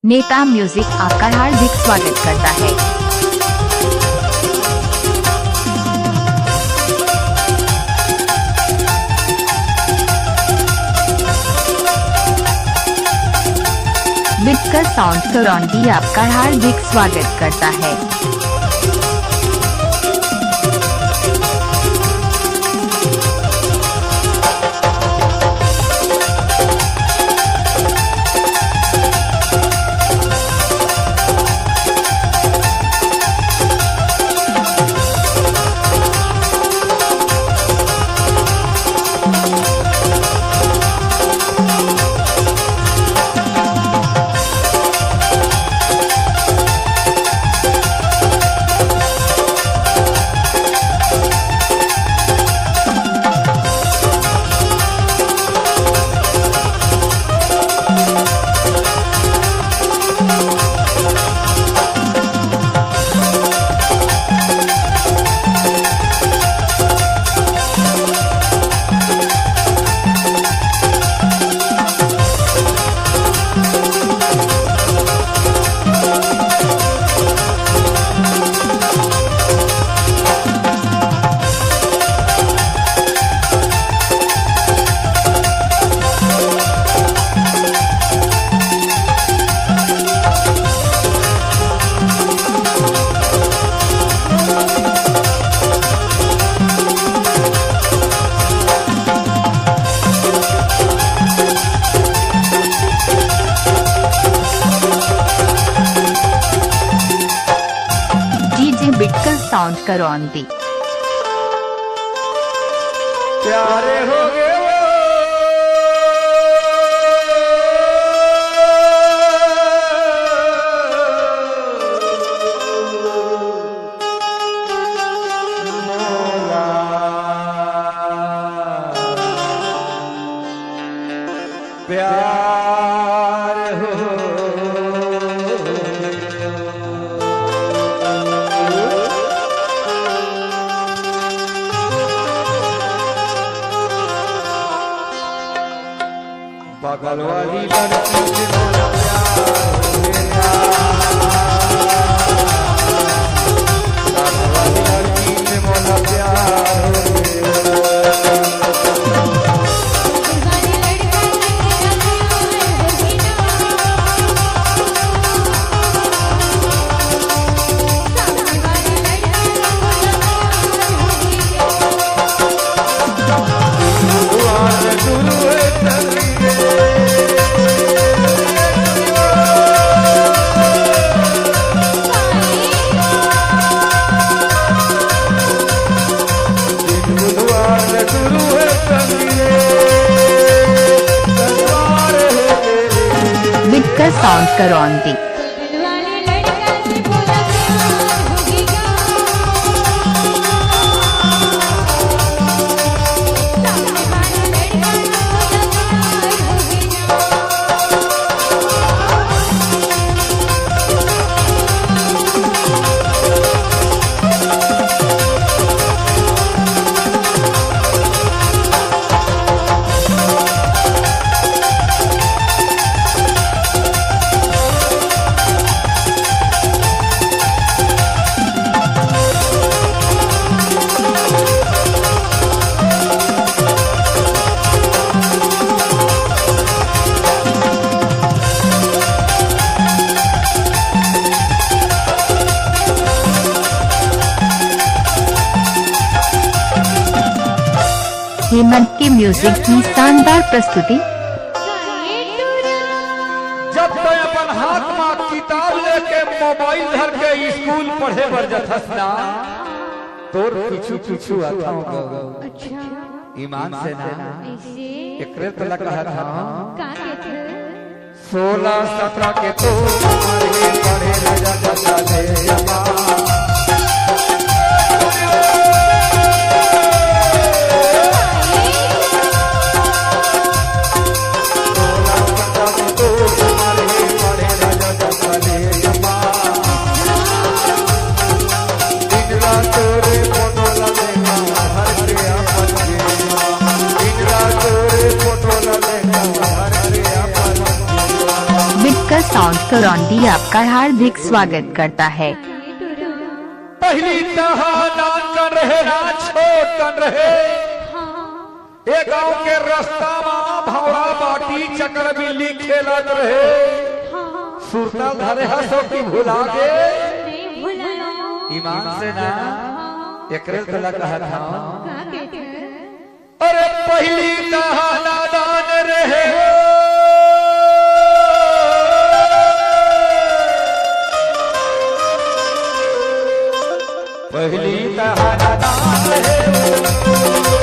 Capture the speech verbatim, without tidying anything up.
नेता म्यूजिक आपका हार्दिक स्वागत करता है। बिटकर साउंड करौंदी आपका हार्दिक स्वागत करता है। डीजे बिटकर साउंड करौंदी। प्यारे हो गए वो। प्यार हो। बगल वाली लड़की से मोला प्यार हो गया। बगल वाली लड़की से मोला प्यार हो गया। बिटकर साउंड करौंदी। हेमंत के म्यूजिक की शानदार प्रस्तुति। जब तैं अपन हाथ मा किताब लेके मोबाइल धर के स्कूल पढ़े बर जथस ना, तोर पीछू पीछू आथंव ग। अच्छा। ईमान से ना। ऐसे? एकरे तोला कहत हंव। का कहत हस? सोलह सत्रह के तो उमर हे, पढ़े न जाता ले जमा। सोलह सत्रह के तो उमर हे, पढ़े न जाता ले जमा। दिन रात तोरे फोटो ला देखा, हर के अपन जीवा। दिन रात तोरे फोटो ला देखा, हर के अपन जीवा। बिटकर साउंड करो। टोंटी आपका हार्दिक स्वागत करता है। पहिली तहा नानकन रहे ना छोटकन रहे। ए गांव के रस्ता मा भौरा बाटी चकर बिल्ली खेलत रहे। सुरता धरे हसो कि भुला गे। ईमान से ना एकरे तो लगा था। अरे पहिली तहा नादान रहे। पहिली तहा नादान रहे।